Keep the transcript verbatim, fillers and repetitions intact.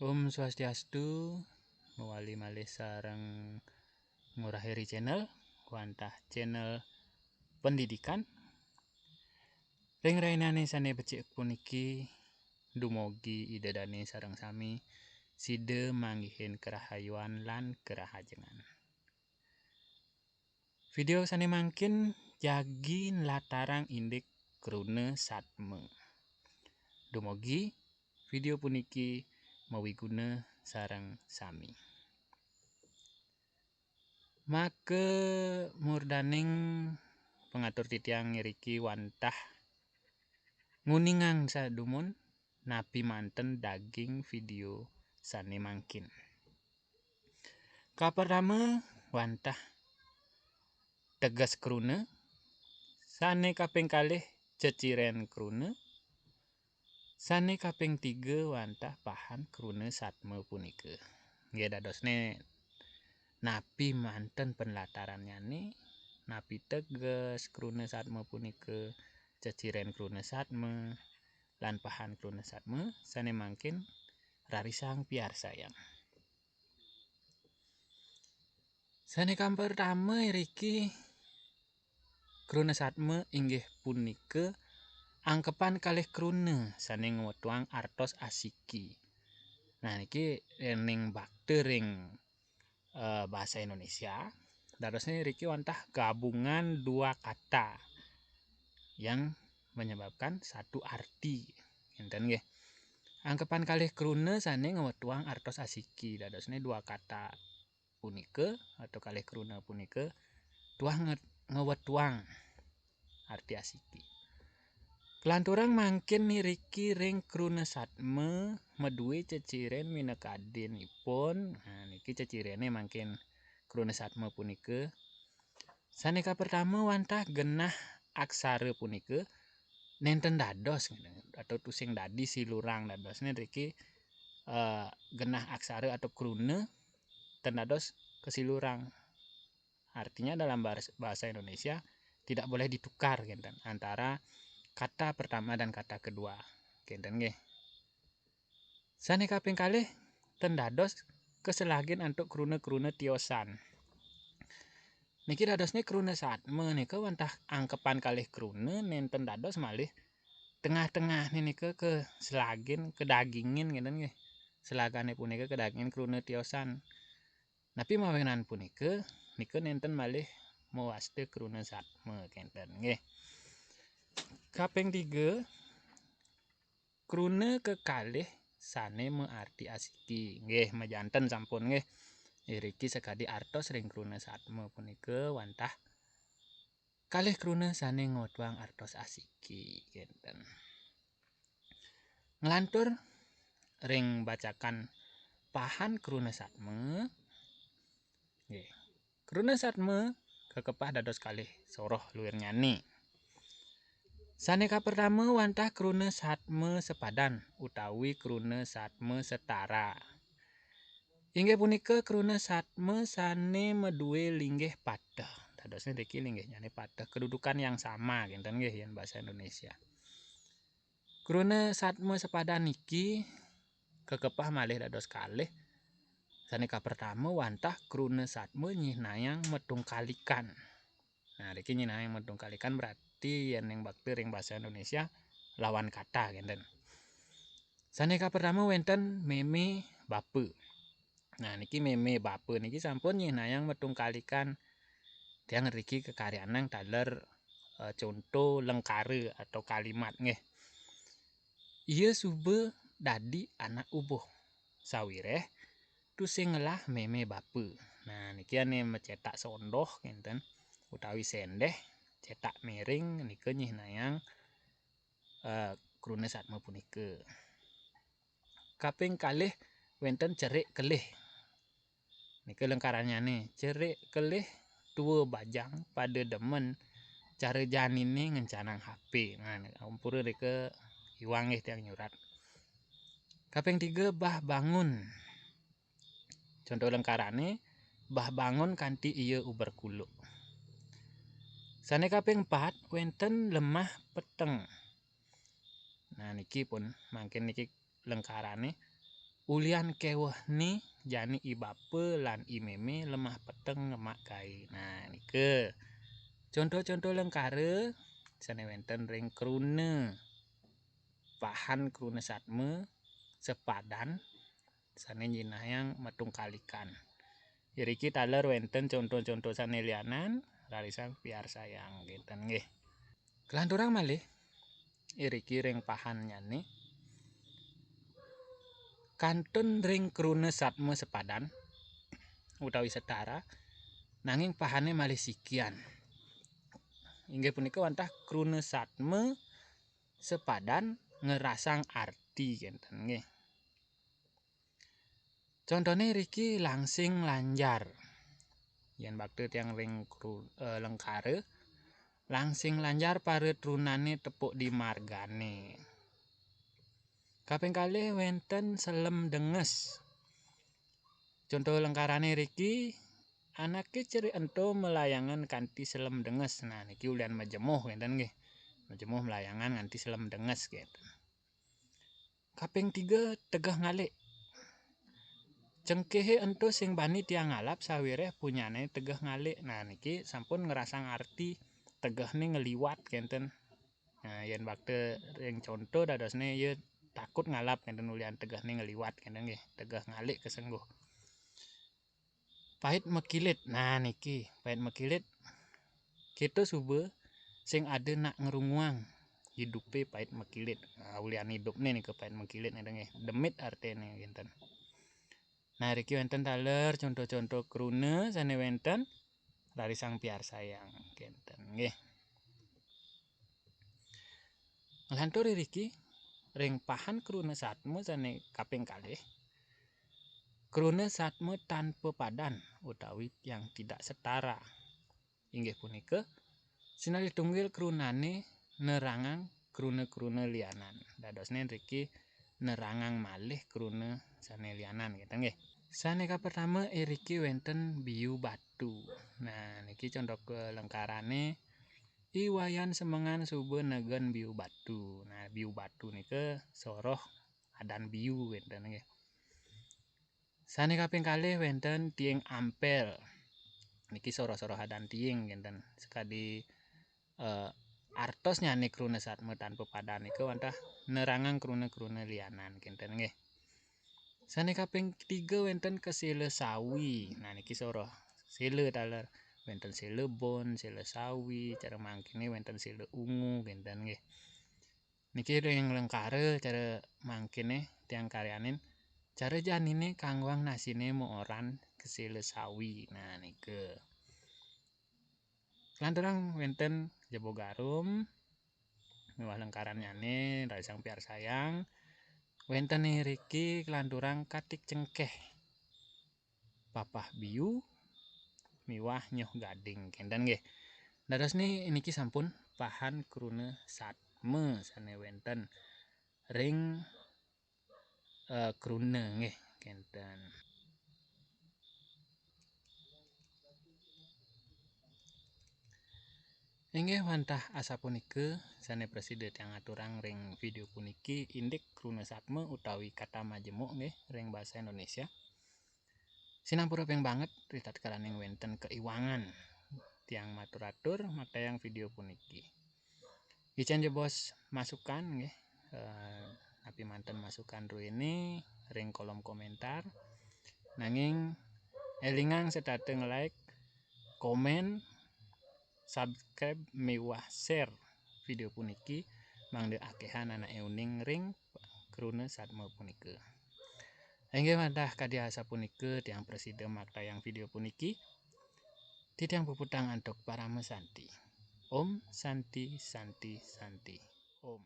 Om Swastiastu, mawali malih sareng Ngurah Eri Channel, wantah channel pendidikan. Ring rahinane sane becik puniki, dumugi Ida Dane sareng sami sida manggihin karahayuan lan karahajengan. Video sane mangkin jagi nlatarang indik kruna satma. Dumugi video puniki mawiguna sareng sami. Maka murdaning pangatur titiang ngriki wantah nguningang sadumun napi manten daging video sane mangkin. Kapertama, wantah teges kruna, sane kaping kalih ceciren kruna, sane kaping tiga wantah pahan kruna satma punika. Nggih, dadosne napi manten penlatarannyane, napi teges kruna satma punika, ceciren kruna satma, lan pahan kruna satma, sane mangkin rarisang piarsayang. Sane kapertama iriki kruna satma inggih punika angkepan kalih kruna sane ngwetuang artos asiki. Nah, niki ning bakta ring, eh, bahasa Indonesia, dadosne iriki wantah gabungan dua kata yang menyebabkan satu arti. Enten nggih. Angkepan kalih kruna sane ngwetuang artos asiki, dadosne dua kata punika atau kalih kruna punika tuah nge-, ngwetuang arti asiki. Kelanturang mangkin niriki ring kruna satma madue ceciren minakadinipun. Nah, niki cecirene mangkin kruna satma punika. Sane kapertama wantah genah aksara punika nenten dados atau tusing dadi silurang, dadosne nriki, eh, genah aksara atau kruna ten dados kasilurang. Artinya dalam bahas-, bahasa Indonesia tidak boleh ditukar kinten antara kata pertama dan kata kedua. Kinten nggih. Sane kaping kalih ten dados kaselagin antuk kruna-kruna tiosan. Niki dadosne kruna satma nika wantah angkepan kalih kruna nenten dados malih tengah-tengahne nika kaselagin, kadagingin kinten nggih. Selagane punika kadagingin kruna tiosan. Napi mawinan punika, nika nenten malih mawasta kruna satma kinten nggih. Kaping tiga, kruna kekalih sane maarti asiki. Nggih, majanten sampun nggih. Iriki sakadi artos ring kruna satma punika wantah kalih kruna sane ngwetuang artos asiki kinten. Nglantur ring bacakan pahan kruna satma. Nggih. Kruna satma kakepah dados kalih soroh luirnyane. Sane kapertama wantah kruna satma sepadan utawi kruna satma setara. Inggih punika kruna satma sane madue linggih pateh. Dadosne nriki linggihnyane pateh, kedudukan yang sama kinten nggih yen basa Indonesia. Kruna satma sepadan niki kakepah malih dados kalih. Sane kapertama wantah kruna satma nyihnayang matungkalikan. Nah, niki nyihnayang matungkalikan berarti yen ning bakti ring basa Indonesia lawan kata kinten. Sane kapertama wenten meme bapa. Nah, niki meme bapa niki sampun nyihnayang matungkalikan tiang nriki kakaryanang taler, eh, conto lengkara atau kalimat nggih. Ia suba dadi anak ubuh. Sawireh tusing ngelah meme bapa. Nah, niki ane macetak sondoh kinten utawi sendeh, cetak miring nika nyihnayang, eh, kruna satma punika. Kaping kalih wenten cerik kelih. Nika lengkarannyane, cerik kelih tua bajang pada demen cara janine ngencanang H P. Nah, ampura rika iwang nggih tiang nyurat. Kaping tiga, bah bangun. Contoh lengkarane, bah bangun kanti ia uber kuluk. Sane kaping empat, wenten lemah peteng. Nah, niki pun mangkin niki lengkarane, Ulian kéwehné jani i bapa lan i mémé lemah peteng ngemak gaé. Nah, nika conto-conto lengkara sané wénten ring kruna, pahan kruna satma sepadan sané nyinahang matungkalikan. Iriki taler wénten conto-conto sané lianan, rarisang piarsayang kénten nggih. Kalanturang malih iriki ring pahannyané, kantun ring kruna satma sepadan utawi setara, nanging pahané malih sikian. Inggih punika wantah kruna satma sepadan ngrasang arti kénten nggih. Contoné riki langsing lanjar. Yén bakta tiang ring kru-, eh, lengkara, langsing lanjar para trunané tepuk di margané. Kaping kalih wénten selem denges. Conto lengkarané riki, anaké cerik ento malayangan kanti selem denges. Nah, niki ulian majemuh kénten nggih. Majemuh malayangan nganti selem denges kénten. Kaping tiga, tegeh ngalik. Cengkehé ento sing bani tiang ngalap sawiréh punyané tegeh ngalik. Nah, niki sampun ngrasang arti tegehné ngliwat kénten. Nah, yén bakta ring conto dadosné ia takut ngalap kénten ulian tegehné ngliwat kénten nggih, tegeh ngalik kasengguh. Pait makilit. Nah, niki pait makilit. Kita suba sing ada nak ngrunguang idupé pait makilit. Nah, ulian idupné nika pait makilit nika nggih. Demit artiné kénten. Nah, riki wénten taler conto-conto kruna sané wénten rarisang piarsayang kénten nggih. Nglantur iriki ring pahan kruna satma sané kaping kalih. Kruna satma tanpa padan utawi yang tidak setara. Inggih punika, sinalih tunggil krunané nerangang kruna-kruna lianan. Dadosné riki nerangang malih kruna sané lianan kénten nggih. Sané kapertama iriki wénten biu batu. Nah, niki conto lengkarané I Wayan Semengan suba negen biu batu. Nah, biu batu nika soroh adan biu kénten nggih. Sané kaping kalih wénten tiing ampel. Niki soroh-soroh adan tiing kénten. Sakadi, eh, artosnyané kruna satma tanpa padan nika wantah nerangang kruna-kruna lianan kénten nggih. Sané kaping tiga wénten kasela sawi. Nah, niki soroh sela taler. Wénten sela bon, sela sawi, cara mangkiné wénten sela ungu kénten nggih. Niki ring lengkara cara mangkiné tiang karyanin. Cara janiné kanggoang nasiné maoran kasela sawi. Nah, nika. Kalanturang wénten jebo garum miwah lengkarannyané rarisang piarsayang. Wénten iriki kalanturang katik cengkeh, papah biu miwah nyoh gading kénten nggih. Dadosné niki sampun pahan kruna satma sané wénten ring, eh, kruna nggih kénten. Inggih wantah asapunika sané prasida tiang aturang ring video puniki indik kruna satma utawi kata majemuk nggih ring basa Indonesia. Sinampura ping banget ritatkalaning wénten kaiwangan tiang matur-atur maktayang video puniki. Icén jebos masukan nggih, eh, napi manten masukan druéné ring kolom komentar. Nanging élingang setata nge-like, komen, subscribe miwah share video puniki mangda akéhan anaké uning ring kruna satma punika. Inggih wantah kadi asapunika tiang prasida maktayang video puniki. Titiang puputang antuk parama santi. Om Santi, Santi, Santi. Om.